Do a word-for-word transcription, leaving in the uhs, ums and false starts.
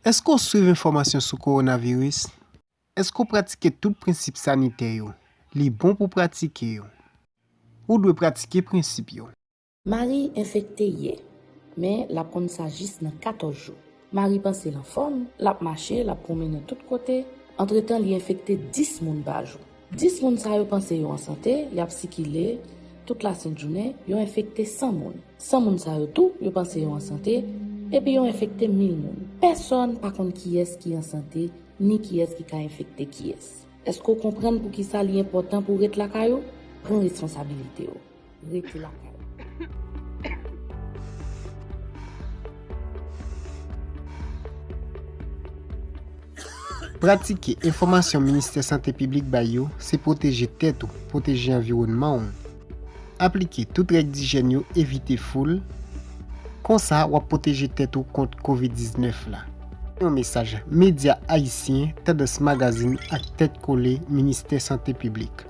Èske w swiv enfòmasyon sou kowonaviris? Èske w pratike tout prensip sanitè yo? Li bon pou w pratike yo. Ou dwe pratike prensip yo. Marie enfekte yè, men l ap konn sa jis nan katòz jou. Marie panse l anfòm, l ap mache, l ap pwonmennen tout kote. Antretan, li enfekte dis moun pa jou. Dis moun sa yo panse yo an sante, y ap sikile tout lasent jounen, yo enfekte san moun. San moun sa yo tou, yo panse yo an sante, epi yo enfekte mil moun. Pèsonn pa konn kiyès ki an sante, ni kiyès ki ka enfekte kiyès. Èske w konprann poukisa li enpòtan pou w ret lakay ou? Pran responsabilite w. Rete lakay ou. Pratike enfòmasyon Ministè Sante Piblik bay yo, se pwoteje tèt ou, pwoteje anviwònman w. Aplike tout règ dijèn yo, evite foul. Konsa, w ap pwoteje tèt ou kont kovid diznèf la. Yon mesaj Medya Ayisyen, Tandans Magazine ak Tèt Kole, Ministè Sante Piblik.